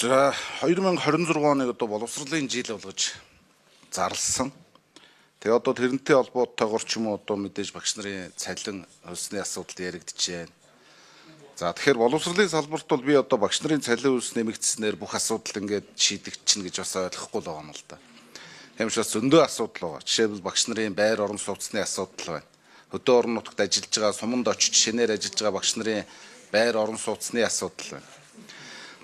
За, 2026 оныг одоо боловсролын жил болгож зарласан. Тэгээ одоо тэрнтэй холбоотойгоор ч юм уу одоо мэдээж багш нарын цалин хөлсний асуудал яригдчихээн. За, тэгэхээр боловсролын салбарт бол би одоо багш нарын цалин хөлс нэмэгдснээр бүх асуудал ингээд шийдэгдчихнэ гэж бас ойлгохгүй л байгаа юм л да. Тийм учраас зөндөө асуудал байгаа. Жишээлбэл, багш нарын байр орон сууцны асуудал байна. Хөдөө орон нутагт ажиллаж байгаа, суманд очиж шинээр ажиллаж байгаа багш нарын байр орон сууцны асуудал байна.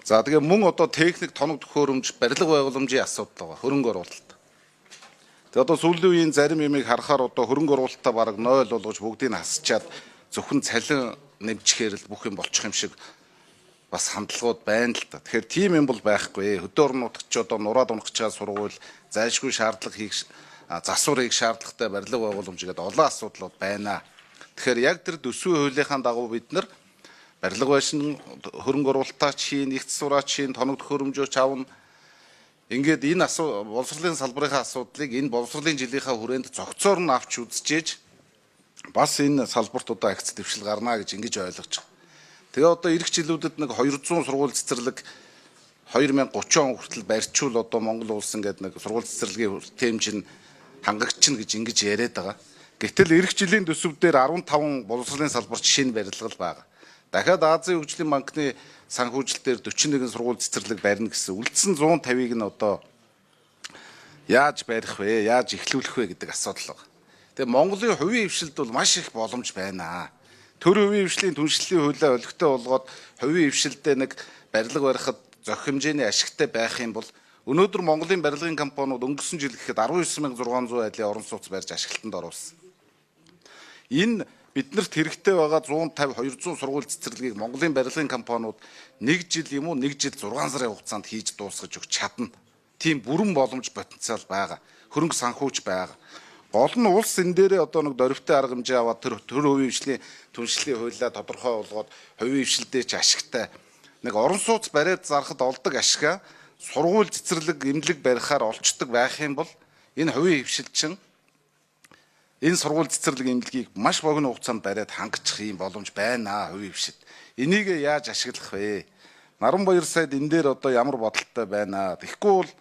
За, тэгээ мөн одоо техник, тоног төхөөрөмж, барилга байгууламжийн асуудал байгаа. Хөрөнгө оруулалт. Тэгээ одоо сүүлийн үеийн зарим юмыг харахаар одоо хөрөнгө оруулалтаа бараг 0 болгож бүгдийг нь хасчаад зөвхөн цалин нэмчихээр л бүх юм болчих юм шиг бас хандлагууд байна л да. Тэгэхээр тийм юм бол байхгүй. Хөдөө орон нутагт ч одоо нураад унах гэж байгаа сургууль, зайлшгүй шаардлага хийх, засвар хийх шаардлагатай барилга байгууламж гэдэг олон асуудлууд байна. Тэгэхээр яг тэр төсвийн хуулийнхаа дагуу бид нар барилга байшин хөрөнгө оруулалтаа хийн, их засвараа хийн, тоног төхөөрөмжөө чавна. Ингээд энэ боловсролын салбарынхаа асуудлыг энэ боловсролын жилийнхаа хүрээнд зохицоор нь авч үзчихээж бас энэ салбарт одоо агц дэвшил гарна гэж ингэж ойлгож байгаа. Тэгээ одоо ирэх жилүүдэд нэг 200 сургууль цэцэрлэг 2030 он хүртэл барьчвал одоо Монгол улс ингээд нэг сургууль цэцэрлэгийн хүртээмж нь хангагдчихна гэж ингэж яриад байгаа. Гэтэл ирэх жилийн төсөв дээр 15 боловсролын салбарт шинэ барилга байгаа. Дахиад Азийн хөгжлийн банкны санхүүжилтээр 41 сургууль цэцэрлэг барина гэсэн. Үлдсэн 150-ыг нь одоо яаж барих вэ? Яаж эхлүүлэх вэ гэдэг асуудал байгаа. Тэгээ Монголын хувийн хвшилд бол маш их боломж байна. Төр хувийн хвшлийн түншлэлийн хуулиа олигтой болгоод хувийн хвшилдээ нэг барилга барихад зохих хэмжээний ашигтай байх юм бол өнөөдөр Монголын барилгын компаниуд өнгөрсөн жил гэхэд 19,600 айлын орон сууц барьж ашиглалтанд оруулсан. Энэ биднэрт хэрэгтэй байгаа 150 200 сургууль цэцэрлэгийг Монголын барилгын компаниуд нэг жил юм уу, нэг жил 6 сарын хугацаанд хийж дуусгаж өгч чадна. Тийм бүрэн боломж, потенциал байгаа. Хөрөнгө санхүүч байгаа. Гол нь улс энэ дээрээ одоо нэг дөрвтэй арга хэмжээ аваад тэр төр хувийн хвшлийн түншлэлийн хуулиа тодорхой болгоод хувийн хвшилдээ ч ашигтай нэг орон сууц бариад зархад олдог ашгаа сургууль цэцэрлэг, эмнэлэг барихаар олчдөг байх юм бол энэ хувийн хвшил чинь энэ сургууль, цэцэрлэг, эмнэлгийг маш богино хугацаанд бариад хангачих юм боломж байна хувийн хвшил. Энийг яаж ашиглах вэ? Наранбаяр сайд энэ дээр одоо ямар бодолтой байна? Тэгэхгүй бол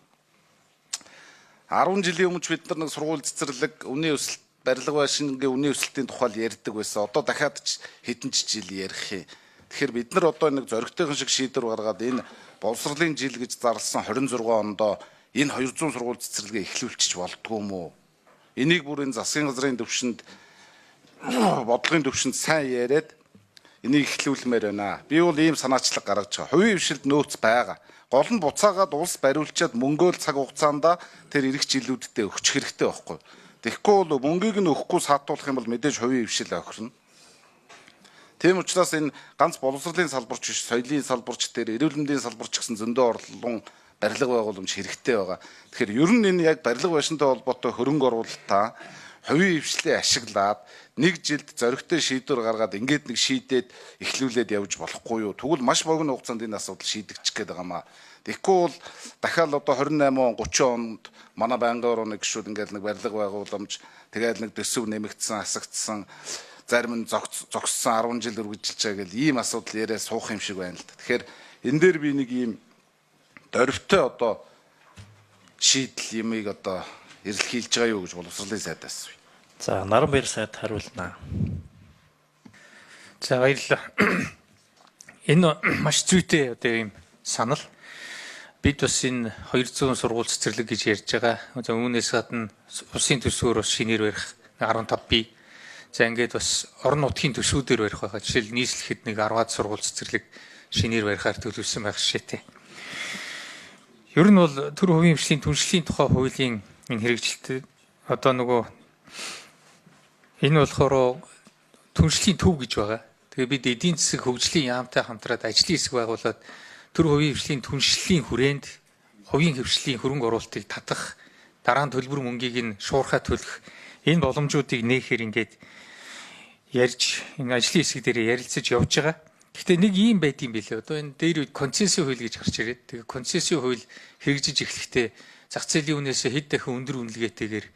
10 жилийн өмнө бид нар нэг сургууль цэцэрлэг үнийн өсөлт, барилга байшингийн үнийн өсөлтийн тухай л ярьдаг байсан. Одоо дахиад ч хэдэн ч жил ярих юм. Тэгэхээр бид нар одоо нэг зоригтойхон шиг шийдвэр гаргаад энэ боловсролын жил гэж зарласан 26 ондоо энэ 200 сургууль цэцэрлэгээ эхлүүлчих болдгоо юм уу? Энийг бүр энэ засгийн газрын төвшөнд, бодлогын төвшөнд сайн яриад энийг эхлүүлмээр байна. Би бол ийм санаачлаг гаргаж байгаа. Хувийн хвшилд нөөц байгаа. Гол нь буцаагаад улс бариулчаад мөнгөө л цаг хугацаанд тэр ирэх жилүүддээ өгчих хэрэгтэй байхгүй. Тэгэхгүй бол мөнгийг нь өгөхгүй саатуулах юм бол мэдээж хувийн хвшил охирно. Тийм учраас энэ ганц боловсролын салбарч биш, соёлын салбарч дээр, эрүүл мэндийн салбарч гэсэн зөндөө орлон барилга байгууламж хэрэгтэй байгаа. Тэгэхээр ер нь энэ яг барилга байшинтай холбоотой хөрөнгө оруулалтаа хувийн хвшлээ ашиглаад нэг жилд зоригтой шийдвэр гаргаад ингээд нэг шийдээд эхлүүлээд явж болохгүй юу? Тэгвэл маш богино хугацаанд энэ асуудал шийдэгдчих гээд байгаа маа. Тэгэхгүй бол дахиад одоо 28 он, 30 онд манай байнгын орооны гишүүд ингээд нэг барилга байгууламж тэгээд нэг төсөв нэмэгдсэн, хасагдсан, зарим нь зогссон, 10 жил үргэлжилж байгаа гэл ийм асуудал яриа суух юм шиг байна л да. Тэгэхээр энэ дээр би нэг ийм дөрвтэй одоо шийдэл юмыг одоо эрэлхийлж байгаа юу гэж боловсролын сайдаас. За, Наранбаяр сайд хариулнаа. За, баярлалаа. Энэ маш зүйтэй одоо ийм санал. Бид бас энэ 200 сургууль цэцэрлэг гэж ярьж байгаа. За, үүнээс гадна улсын төсвөөр бас шинээр барих 15 бий. За, ингээд бас орон нутгийн төсвүүдээр барих байгаа. Жишээл нийслэхэд нэг 10-аад сургууль цэцэрлэг шинээр барихаар төлөвлөсөн байх жишээтэй. Ер нь бол төр хувийн хвшлийн түншлэлийн тухай хуулийн энэ хэрэгжилт одоо нөгөө энэ болохоор түншлэлийн төв гэж байгаа. Тэгээ бид эдийн засаг хөгжлийн яамтай хамтраад ажлын хэсэг байгуулад төр хувийн хвшлийн түншлэлийн хүрээнд хувийн хвшлийн хөрөнгө оруулалтыг татах, дараа нь төлбөр мөнгийг нь шуурхай төлөх энэ боломжуудыг нээхээр ингээд ярьж энэ ажлын хэсэг дээр ярилцаж явж байгаа. Гэхдээ нэг ийм байд юм билээ. Одоо энэ дээр үед концессийн хууль гэж гарч ирээд, тэгээ концессийн хууль хэрэгжиж эхлэхдээ зах зээлийн үнээс хэд дахин өндөр үнэлгээтэйгээр,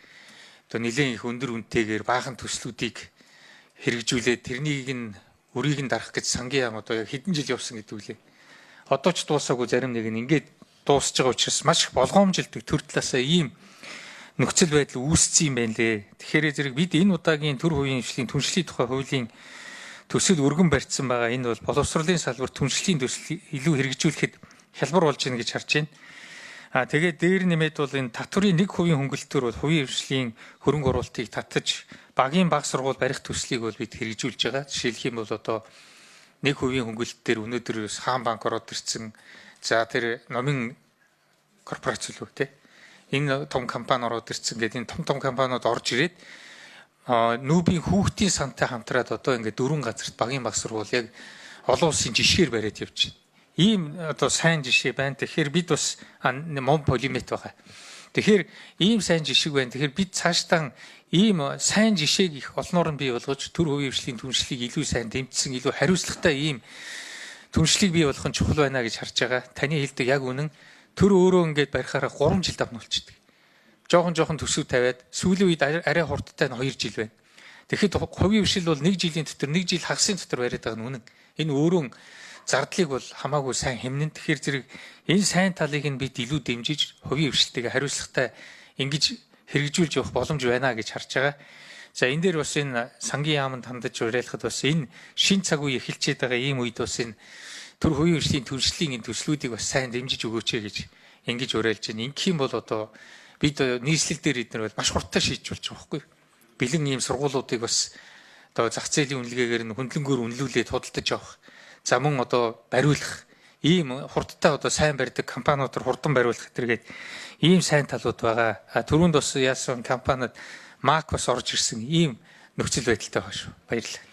одоо нэлээд их өндөр үнэтэйгээр баахан төслүүдийг хэрэгжүүлээд тэрнийг нь өрийг нь дарах гэж сангийн яам одоо яг хэдэн жил явсан гэдэг үлээ. Одоо ч дуусаагүй, зарим нэг нь ингээд дуусж байгаа учраас маш их болгоомжилдог төр талаасаа ийм нөхцөл байдал үүссэн юм байна лээ. Тэгэхээр зэрэг бид энэ удаагийн төр хувийн хвшлийн түншлэлийн тухай хуулийн төсөл өргөн барьсан байгаа. Энэ бол боловсролын салбар түншлэлийн төсөл илүү хэрэгжүүлэхэд хялбар болж байна гэж харж байна. А тэгээд дээр нэмээд бол энэ татврын 1% хөнгөлөлтөөр бол хувийн хвшлийн хөрөнгө оруулалтыг татаж багийн баг сургууль барих төслийг бол бид хэрэгжүүлж байгаа. Жишээлх юм бол одоо 1% хөнгөлөлт дээр өнөөдөр Хаан банк ороод ирсэн. За, тэр Номын корпорац лүү те. Энэ том компани ороод ирсэн гэдэг, энэ том том компаниуд орж ирээд нүүбийн хүүхдийн сантай хамтраад одоо ингээд дөрвөн газарт багийн баг сургууль яг олон улсын жишгээр бариад явж байна. Ийм одоо сайн жишээ байна. Тэгэхээр бид бас мом полимет байгаа. Тэгэхээр ийм сайн жишг байна. Тэгэхээр бид цаашдаа ийм сайн жишээг их олноор нь бий болгож төр хувийн хвшлийн түншлэлийг илүү сайн дэмжсэн, илүү хариуцлагатай ийм түншлэлийг бий болгох нь чухал байна гэж харж байгаа. Таны хэлдэг яг үнэн, төр өөрөө ингээд барихаараа 3 жил давнуулчихдаг. Жохон жохон төсөв тавиад сүүлийн үед арай хурдтай нь 2 жил байна. Тэгэхэд хувийн хвшил бол 1 жилийн дотор, 1 жил хагасын дотор бариад байгаа нь үнэн. Энэ өөрөө зардлыг бол хамаагүй сайн хэмнэн. Тэгэхээр зэрэг энэ сайн талыг нь бид илүү дэмжиж хувийн хвшилтэйгээ хариуцлагатай ингэж хэрэгжүүлж явах боломж байна гэж харж байгаа. За, энэ дээр бас энэ сангийн яаманд хандаж уриалахад бас энэ шин цаг үе эхэлчихэд байгаа ийм үед бас энэ төр хувийн хвшлийн түншлэлийн энэ төслүүдийг бас сайн дэмжиж өгөөч гэж ингэж уриалж байна. Ингэх юм бол одоо бид нийслэл дээр эднэр бол маш хурдтай шийдэж болж байгаа байхгүй юу? Бэлэн ийм сургуулиудыг бас одоо зах зээлийн үнэлгээгээр нь хөндлөнгөөр үнэлүүлээд худалдаж авах. За, мөн одоо бариулах ийм хурдтай одоо сайн барьдаг компаниудаар хурдан бариулах гэтэргээд ийм сайн талууд байгаа. А түрүүнд бас яасан компаниуд мак бас орж ирсэн ийм нөхцөл байдалтай байгаа шүү. Баярлалаа.